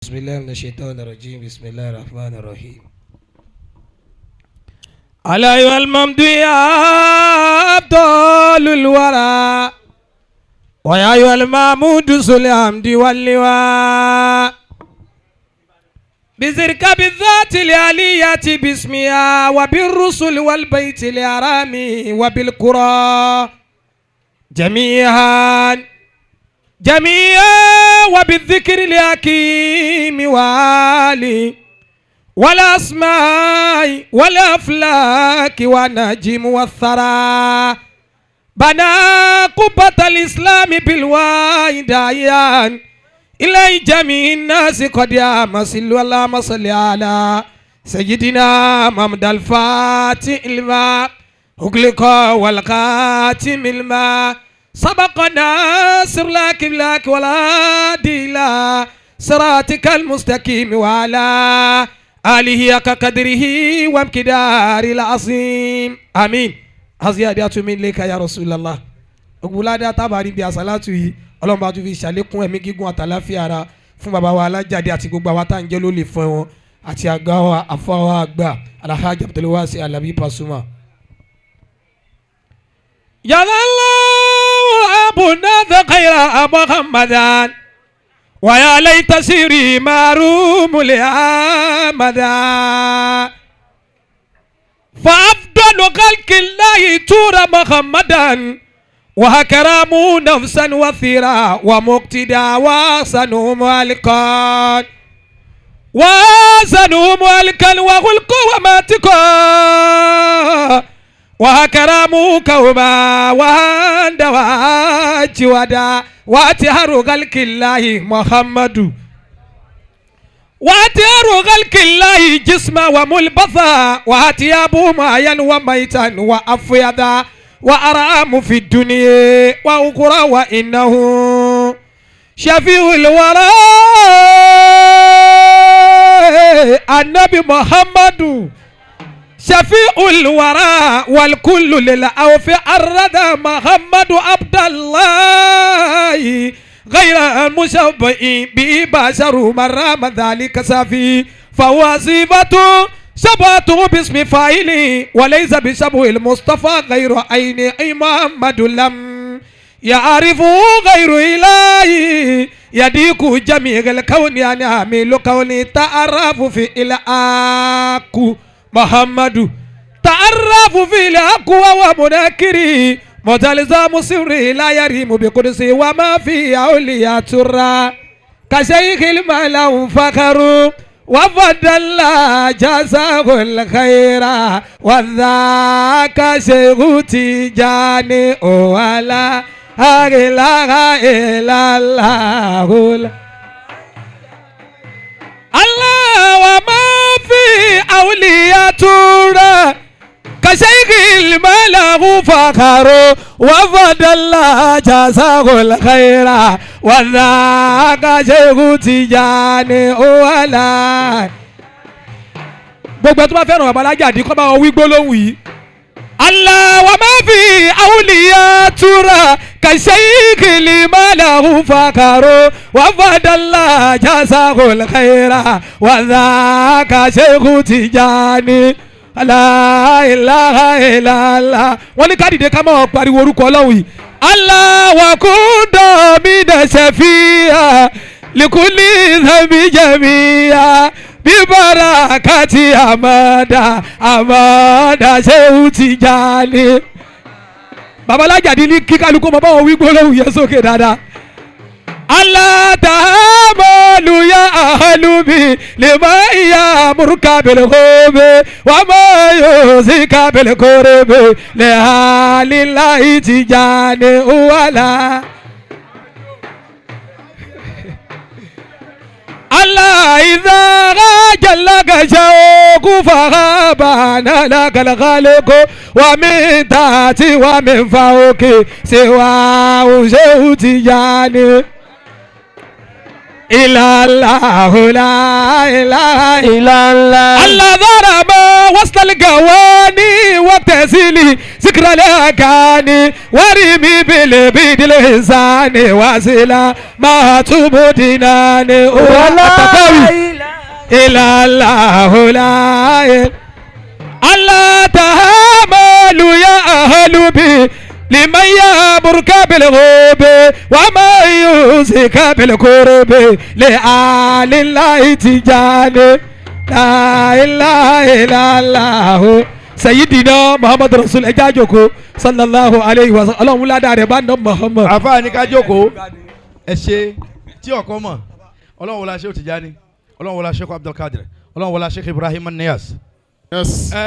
بسم الله من الشيطان الرجيم. بسم الله الرحمن الرحيم. على أيها الممد يا أبطال الورى، ويا أيها المعمود ذو الحمد واللواء، بذرك بالذات العلية باسمها، وبالرسل والبيت الحرام، وبالقرى جميعا جميعا، وبالذكر الحكيم والي والأسماء والأفلاك والنجم والثرى، بنى قبة الإسلام بالواحد إلى جميع الناس قد يمثل. اللهم صل على سيدنا محمد الفاتح لما أغلق والخاتم لما سبق، ناصر لك لك ولا إلى صراطك المستقيم، وعلى آله حق قدره ومقداره العظيم. آمين. أزيادة من لك يا رسول الله. Ògbóládé tábàárí bíi àsálàtù yìí, Ọlọ́run bá tún fi ṣàlékún ẹ̀mí gígùn àtàláfíà ara fún bàbá wa Alájàde àti gbogbo àwa tá à ń jẹ́ lólè fún wọn àti àgbà wa, àfọwọ́ àgbà Alhaji Abdulwasi Alabi Pasuma. Yàrá أبونا خير محمدا، ويا ليت سيري معروم لأمدا، فأفضل خلق الله تور محمدا، وكرام نفسا وثيرا ومقتدى، وحسن مالكا وحسن مالكا وخلق وماتكا، وكرام كوما وعند وجودا، واتهر خلق الله محمد، وأطهر خلق الله جسما وملبثا، وأطيب محيا وميتا وأفيدا وأرام في الدنيا وأخرى، وإنه شفيع الورى النبي محمد شفيع الورى، والكل للأوف أرد محمد عبد الله غير المشبه به بشر من رام ذلك سافي، فهو صفة شبهته باسم فاعل، وليس بشبه المصطفى غير عين. محمد لم يعرف غير إلهي، يديك جميع الكون يعني عامل كوني، تعرف في الآك محمد، تعرف في الأقوى ومناكري متلزم سري، لا يريم بقدسي، وما في أولياء ترى كشيخ الملا فخر، وفضل جزاه الخير، وذاك شيخ تجاني، ولا إله إلا الله الله. وما في أولياء ترى كشيخ الملا فخر، وفضل جزاه الخير، وذاك شيخ تجاني ولا. Gbogbo ẹ tó bá fẹ́ràn bàbá Alájàdí kọ́ bá wọn wí gbólóhùn yìí. الله وما في أولياء ترى كشيخ الملا فخر، وفضل جزاه الخير، وذاك شيخ تجاني، لا إله إلا الله. Wọ́n ní ká dìde ká máa pariwo orúkọ Ọlọ́run yìí. الله وكن من شفيع لكل ذنب جميعا ببركة أمدا أمدا شيخ تجاني. Bàbá Alájàdí ní kí kálukú mọ báwọn wí gbólóhùn yẹn sókè dáadáa. الله تعامل يا أهل بي لما يأمرك بالغوب، وما يوزيك بالقرب لآل الله تجاني ولا الله. إذا غاجل لك شوق فغابان لك الخالق، ومن تحت ومن فوق سواه شيخ تجاني. إلا الله لا إله إلا الله. الله ضرب وسط القواني وتسلي. فكر الأغاني ورمي بالبيد الإنسان وزلا ما تبديناني ولا التفاوي إله إلى الله لا إله ألا تهاملوا يا أهل بي لمن يأمرك بالغوب وما يوزك بالكرب لآل الله تجاني لا إله إلا الله سيدنا محمد رسول ẹja صلى الله عليه وسلم. Ọlọ́run ládàá rẹ̀ bá nà Muhammad. Àfáà ní ká jókòó. Ẹ ṣe tí ọkọ mọ̀. Ọlọ́run wọlé Sheikh Tijani, Ọlọ́run wọlé Sheikh Abdulkadir, Ọlọ́run wọlé Sheikh Ibrahim Niyas. Yes. Ẹ.